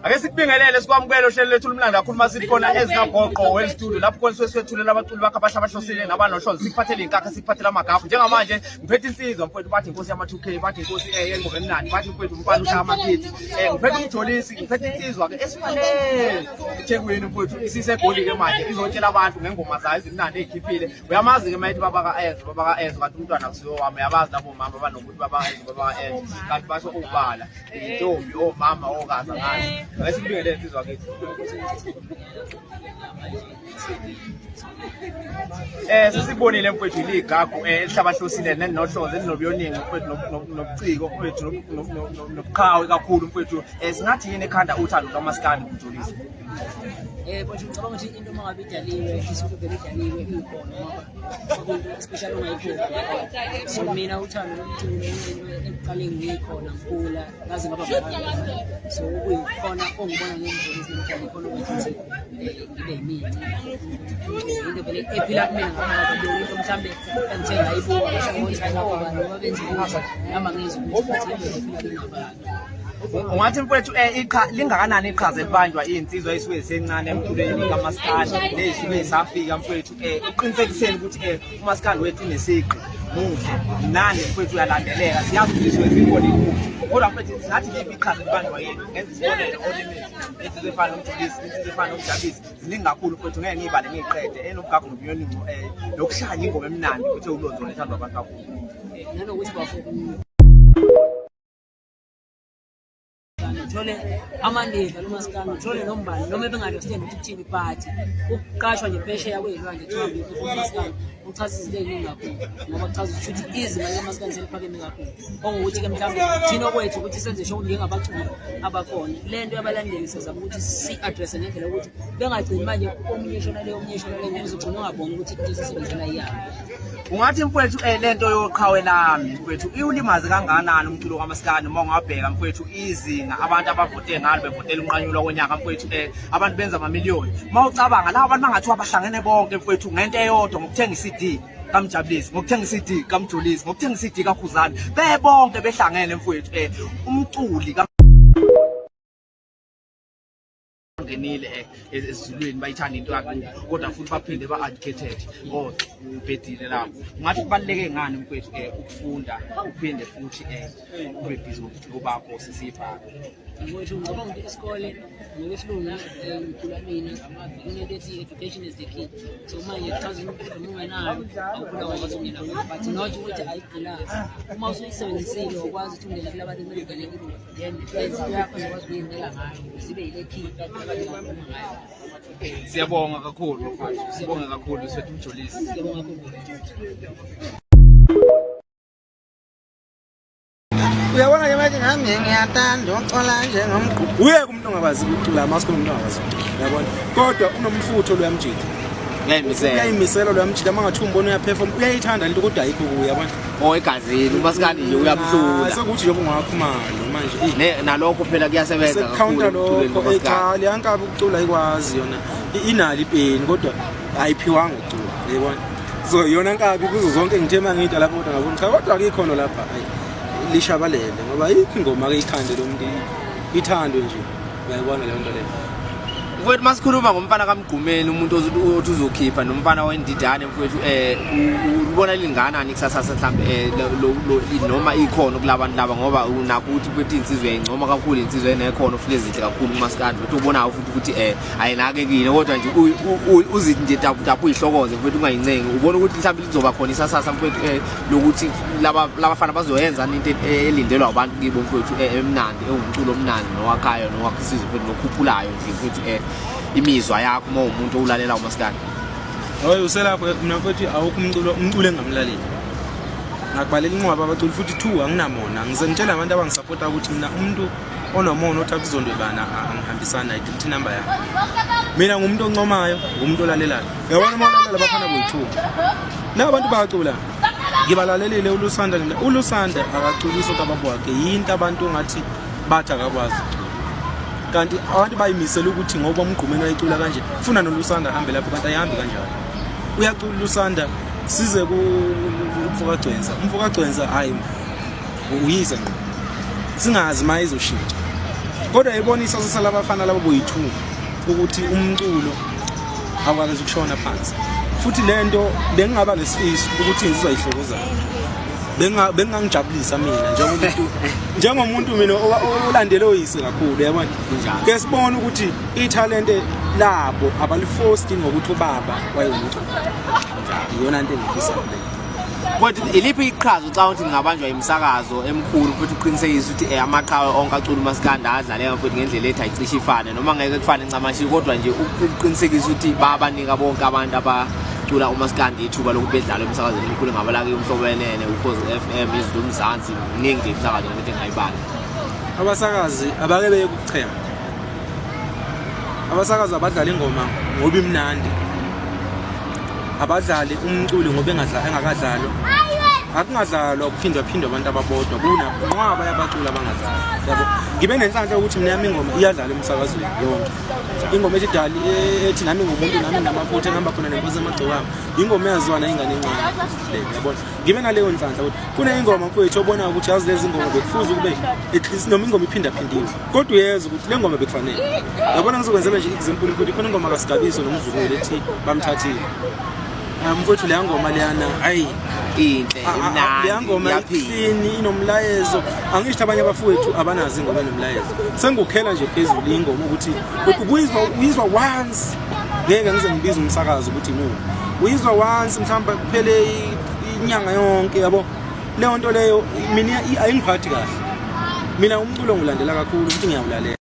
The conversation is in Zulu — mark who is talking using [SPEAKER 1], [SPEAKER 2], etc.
[SPEAKER 1] Ake sikubingelele sikwamukele ohlelo lethu lumlando kakhulu uma sithi khona ezikagoqo well studio lapho khona suke siyethulela abaculi bakho abasha abahlosile nabanohlonzo sikuphathele iy'nkakha sikuphathele amagafu njengamanje ngiphethe insizwa mfowethu bathi inkosi yama-2 k bathi inkosi yengoma emnandi bathi mfowethu umfana ushaya amakhiti um ngiphethe umjolisi ngiphethe insizwa-ke esifanele ethekwini mfowethu isisegoli-ke manje izotshela abantu ngengoma zayo ezimnandi ey'khiphile uyamazi-ke uma ethi baba ka-enzo baba ka-enzo kanti umntwana kusiwo wami uyabazi labo mama abanokuthi baba ka-enzo baba ka-enzo kanti basho ubala intombi omama okaza ngazi ake sikubingelele insizwa kithi. Sesibonile mfowethu iligagu elihlabahlosile nelinohlonze elinobuyoningi mfowethu nobuciko mfowethu nobuqhawe kakhulu mfowethu. Singathi yini ekhanda uthando lukamaskandi kumjolisi?
[SPEAKER 2] Mfowethu ngicabanga ukuthi into uma ngabe idaliwe isuke vele idaliwe ikhona ngoba okuyinto especially ongayikhona. So mina uthando lomculo into ekuqale ngikhona ngikhula ngaze ngaba mdala. So okuyikhona ongibona ngendlela ezinomthando ikhona okwenza ukuthi ngibe yimina. Into vele ephila kumina ngaphakathi akuyona into mhlambe engithe ngayibuka ngasho ukuthi ngoba noma benza ukuthi nami angizwa ukuthi futhi into ephila kumina ngaphakathi.
[SPEAKER 1] Ungathi mfowethu iqha lingakanani iqhaza elibanjwa iy'nsizwa ey'suke zisencane emculweni kamaskandi ney'suke zisafika mfowethu uqinisekiseni ukuthi umaskandi wethu unesigqi muhle mnandi mfowethu uyalandeleka siyazi ukuthi isuke zikhona iy'mfuthi kodwa mfowethu singathi liphi iqhaza elibanjwa yini ngenza isibonelo olimit insizwa efana nomjulisi insizwa efana nomjabisi ziningi kakhulu mfowethu ngeke ngiyibale ngiyiqede enobugagu nobuyoningo nokushaya ingoma emnandi futhi ewulonzolo ethandwa abantu kakhulu.
[SPEAKER 2] Nanokuthi bafo uthole amandiva lomaskandi uthole nombani noma ebenga-understand ukuthi kuthini but ukuqashwa nje phesheya kwey'lwandle kuthiwa ngiyoperforma umaskandi kuchaza izinto ey'ningi kakhulu ngoba kuchaza ukuthi shuthi izinga likamaskandi seliphakeme kakhulu okungukuthi-ke mhlawumbe thina okwethu ukuthi senze sure ukuthi njengabaculi abakhona le nto yabalandeli sizama ukuthi si-addresse ngendlela yokuthi bengagcini manje omunye eshona le omunye eshona le ngoba uzogcina ungaboni ukuthi into esisebenzela iyaphi.
[SPEAKER 1] Ungathi mfowethu lento yoqhawe lami mfowethu iwulimaze kangakanani umculo kamaskandi uma ungabheka mfowethu izinga abantu abavote ngalo bevotela unqanyulwa konyaka mfowethu abantu benza amamiliyoni uma ucabanga laba bantu bangathiwa bahlangene bonke mfowethu ngento eyodwa ngokuthenga i-CD kaMjabulisi ngokuthenga i-CD kaMjolisi ngokuthenga i-CD kaKhuzani bebonke behlangene mfowethu umculi ngenile ezulwini bayithanda into yakubo kodwa futhi baphinde ba-educated oh ubhedile lapho ungathi kubaluleke ngani mfowethu ukufunda uphinde futhi ube busy ngobuciko bakho sisibhaka.
[SPEAKER 2] Mfowethu ngicabanga ukuthi isikole ngokwesilungu ngikhula mina kunento ethi education is the key. So manje kuchaza ukuthi uma ungenayo awukhula wakwazi ukungena kuyo but not ukuthi ayigqilazi. Uma usuyisebenzisile wakwazi ukuthi ungene kula bantu ekumele ungene kubo then into yakho ozokwazi ukuyinika ngayo zibe yile key abantu abakhuluma ngayo.
[SPEAKER 1] Siyabonga kakhulu mfowethu, sibonge kakhulu sethu umjolisi.
[SPEAKER 2] Siyabonga kakhulu.
[SPEAKER 3] Uyabona ke manje nami ngiyathanda ucola njengomgqu.
[SPEAKER 4] Uyeke umuntu ongakwazi ukucula masikho umuntu ongakwazi ukucula. Uyabona? Kodwa unomfutho loyamjita.
[SPEAKER 1] Uyayimisela.
[SPEAKER 4] Uyayimisela loyamjita uma ngathi umbona uyaperform uyayithanda lento kodwa ayikho kuye yabona.
[SPEAKER 1] Oh egazini umaskandi nje uyamhlula.
[SPEAKER 4] Ah, sekuthi nje ungakhumalo manje. Eh.
[SPEAKER 1] Ne nalokho phela kuyasebenza kakhulu
[SPEAKER 4] Sekucounter
[SPEAKER 1] emculweni
[SPEAKER 4] lokho
[SPEAKER 1] kamaskandi.
[SPEAKER 4] cha leyankabi ukucula ayikwazi yona. Inalo ipeni kodwa ayiphiwanga ukucula. Uyabona? So yona nkabi kuzo zonke ngithe mangida lapho kodwa ngabona cha kodwa akikhono lapha ayi lishabalele ngoba ayikho ingoma ake ikhande lo muntu ithandwe nje uyayibona leyo nto leyo.
[SPEAKER 1] Mfowethu masikhuluma ngomfana kaMgqumeni umuntu othi uzokhipha nomfana wendidane mfowethu ubona linganani ikusasa mhlambe noma ikhono kulabantu laba ngoba unakho ukuthi mfowethu insizwa uyayincoma kakhulu insizwa enekhono futhi ezinhle kakhulu kumaskandi futhi ubonayo futhi ukuthi ayinakekile kodwa nje uzithi nje tapu tapu uyihlokoze mfowethu ungayincengi ubona ukuthi mhlawumbe lizoba khona isasasa mfowethu lokuthi laba labafana bazoyenza into elindelwa abantu kibo mfowethu emnandi ewumculo omnandi nowakhayo nowakha isizwe mfowethu nokhuphulayo nje mfowethu imizwa yakho uma uwumuntu owulalela umaskandi.
[SPEAKER 4] Hayi uselapho mina mfowethu awukho umculo umculo engamlaleli. Ngakubhalela inqwaba abaculi futhi two anginamona. Ngize ngitshela abantu abangisapota ukuthi mina umuntu onomona othi akuzondwebana angihambisani naye delete inamba yami. Mina ngumuntu oncomayo, ngumuntu olalelayo. Uyabona uma ulalela abafana boyi-two. Laba bantu bayacula. Ngibalalelile uLusanda ngimla uLusanda akaculisi okababa wakhe yinto abantu ongathi bathi akakwazi ukucula. Kanti abantu bayimisela ukuthi ngoba uMgqumeni wayecula kanje funa noLusanda ahambe lapho kanti ayihambi kanjalo. Uyacula uLusanda size kumfoka Gcwensa. Umfoka Gcwensa hayi uyise ngqo. Singazi uma izoshintsha. Kodwa ibona isasasa labafana labo boyi-2 ukuthi umculo awukakaze ukushona phansi. Futhi lento bengingaba nesifiso ukuthi ngizizwa ihlokozana. Bengangijabulisa mina njengomuntu njengomuntu mina olandele oyise kakhulu yabona.
[SPEAKER 1] Kunjalo.
[SPEAKER 4] Ke sibone ukuthi ithalente labo abalifosti ngokuthi ubaba wayewumculi. Iyona into engifisayo leyo.
[SPEAKER 1] Kodwa iliphi iqhaza ucabanga ukuthi lingabanjwa imisakazo emkhulu futhi uqinisekise ukuthi amaqhawe onke acula umasikandi adlaleka futhi ngendlela ethi ayicishe ifane noma ngeke kufane ncamashi kodwa nje ukuqinisekisa ukuthi bayabanika bonke abantu abacula umasikandi ithuba lokuthi bedlale emsakazweni emkhulu ngabalaki uMhlobo Wenene, Ukhozi FM, Izwi Lomzansi, miningi nje imisakazo ukuthi engayibala.
[SPEAKER 4] Abasakazi abake beye kuchema. Abasakazi abadlala ingoma ngoba imnandi. Abadlali umculi ngoba engakadlalwa. Akungadlalwa kuphindwa phindwa abantu ababodwa kunanqwaba yabaculi abangadlali. Yabo. Ngibe nenhlanhla ukuthi mina yami ingoma iyadlala emsakazweni yonke. Ingoma ethi dali ethi nami ngumuntu nami namaphutha engihamba khona nenkosi emagcokama. Ingoma eyaziwa nayingane encane le yabona. Ngibe naleyo nhlanhla ukuthi kuneyingoma mfowethu obona ukuthi yazi lezi ngoma bekufuze ukube at least noma ingoma iphindaphindiwe. Kodwa uyezwa ukuthi le ngoma bekufanele. Yabona ngizokwenzela nje example mfowethu khona ingoma kaSigabiso nomzukulu ethi bamthathile. Mfowethu leya ngoma leyana ayi
[SPEAKER 1] Inhle, imnandi,
[SPEAKER 4] leya ngoma
[SPEAKER 1] iyaphila.
[SPEAKER 4] clean inomlayezo. Angisho abanye abafowethu abanazo ingoma enomlayezo. Sengukhela nje phezulu ingoma ukuthi uyizwa uyizwa once ngeke ngize ngibize umsakazo ukuthi imuphi. Uyizwa once mhlawumbe kuphele inyanga yonke yabo. Leyo nto leyo mina ayingiphathi kahle. Mina umculo ngilandela kakhulu futhi ngiyawulalela.